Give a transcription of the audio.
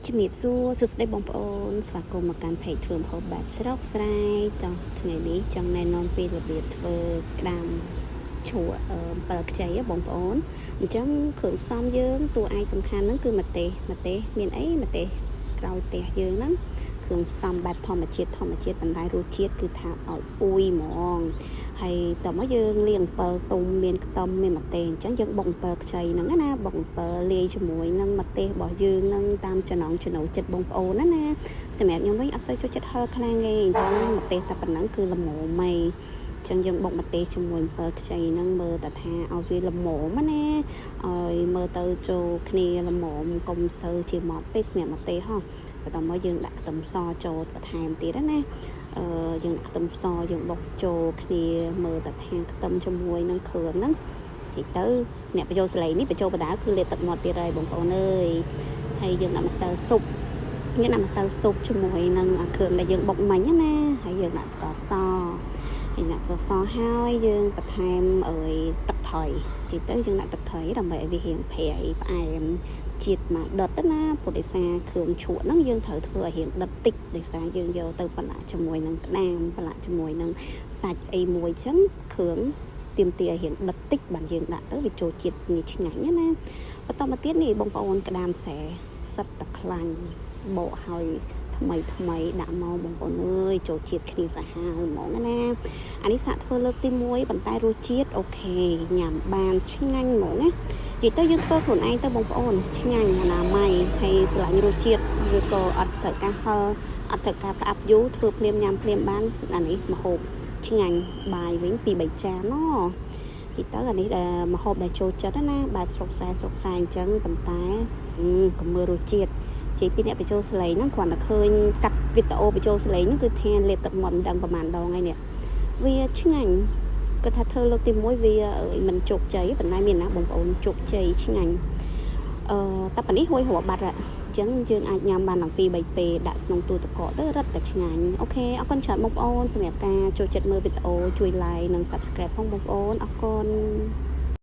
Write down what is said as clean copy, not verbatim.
ជំរាបសួរសួស្តីបងប្អូនស្វាគមន៍មកកាន់ page ធ្វើម្ហូបបែបស្រុកស្រែចង់ថ្ងៃនេះចង់ណែនាំពីរបៀបធ្វើក្តាមជ្រក់អំពិលខ្ចីហ៎បងប្អូនអញ្ចឹងគ្រឿងផ្សំយើងតួឯកសំខាន់ហ្នឹងគឺម្ទេសម្ទេសមានអីម្ទេសក្រោយផ្ទះយើងហ្នឹងគ្រឿងផ្សំបែបធម្មជាតិធម្មជាតិប៉ុន្តែរសជាតិគឺថាឲ្យអួយហ្មងហើយតមកយើងលាងអំពិលទុំមានខ្ទឹមមានម្ទេសអញ្ចឹងយើងបុកអំពិលខ្ចីហ្នឹងណាបុកអំពិលលាយជាមួយនឹងម្ទេសរបស់យើងហ្នឹងតាមចំណង់ចំណូលចិត្តបងប្អូនណាណាសម្រាប់ខ្ញុំវិញអត់សូវចូលចិត្តហឹរខ្លាំងទេអញ្ចឹងម្ទេសតែប៉ុណ្ណឹងគឺល្មមហីចឹងយើងបុកម្ទេសជាមួយអំពិលខ្ចីហ្នឹងមើលតែថាឲ្យវាល្មមណាឲ្យមើលទៅចូលគ្នាល្មមកុំសូវជាមកពេកសម្រាប់ម្ទេសហ៎បន្ទាប់មកយើងដាក់ខ្ទឹមសចូលបន្ថែមទៀតណាអឺយើងដាក់ខ្ទឹមសយើងបុកចូលគ្នាមើលតែថាខ្ទឹមជាមួយនឹងគ្រឿងហ្នឹងនិយាយទៅអ្នកបញ្ចូលសលេងនេះបញ្ចូលបដាគឺលេបទឹកមាត់ទៀតហើយបងប្អូនអើយហើយយើងដាក់ម្សៅស៊ុបយើងដាក់ម្សៅស៊ុបជាមួយនឹងគ្រឿងដែលយើងបុកមិញណាហើយយើងដាក់ស្ករសហើយដាក់ស្ករសហើយយើងបន្ថែមអើយទឹកត្រីនិយាយទៅយើងដាក់ទឹកត្រីដើម្បីឲ្យវារៀងប្រៃផ្អែមជាតិមកដិតណាព្រោះដោយសារគ្រឿងជ្រក់ហ្នឹងយើងត្រូវធ្វើឲ្យរៀងដិតតិចដោយសារយើងយកទៅប្រឡាក់ជាមួយនឹងក្តាមប្រឡាក់ជាមួយនឹងសាច់អីមួយអញ្ចឹងគ្រឿងទៀមទាឲ្យរៀងដិតតិចបានយើងដាក់ទៅវាចូលជាតិនេះឆ្ងាញ់ណាបន្តមកទៀតនេះបងប្អូនក្តាមស្រែសិតតែខ្លាញ់បកឲ្យថ្មីថ្មីដាក់មកបងប្អូនអើយចូលជាតិគ្នាសាហាវហ្មងណាអានេះសាកធ្វើលើកទី1ប៉ុន្តែរសជាតិ OK ញ៉ាំបានឆ្ងាញ់ហ្មងណានិយាយទៅយើងធ្វើខ្លួនឯងទៅបងប្អូនឆ្ងាញ់អនាម័យហើយស្រឡាញ់រសជាតិឬក៏អត់ត្រូវការហឹរអត់ត្រូវការផ្អាប់យូរធ្វើភ្លាមញ៉ាំភ្លាមបានអានេះម្ហូបឆ្ងាញ់បាយវិញ2 3ចានណនិយាយទៅអានេះដែលម្ហូបដែលចូលចិត្តណាបែបស្រុកស្រែស្រុកស្រែអញ្ចឹងប៉ុន្តែកុំមើលរសជាតិជិះពីអ្នកបញ្ចូលសលេងហ្នឹងគ្រាន់តែឃើញកាត់វីដេអូបញ្ចូលសលេងហ្នឹងគឺថាលេបទឹកមាត់មិនដឹងប្រហែលដងហើយនេះវាឆ្ងាញ់គាត់ថាធ្វើលើកទី1វាមិនជោគជ័យប៉ុន្តែមានណាបងប្អូនជោគជ័យឆ្ងាញ់អឺតែប៉ានេះហួយរាប់បាត់អញ្ចឹងយើងអាចញ៉ាំបានដល់2 3ពេលដាក់ក្នុងទូទឹកកកទៅរឹតតែឆ្ងាញ់ OK អរគុណច្រើនបងប្អូនសម្រាប់ការចូលចិត្តមើលវីដេអូជួយ like និង Subscribe ផងបងប្អូនអរគុណ។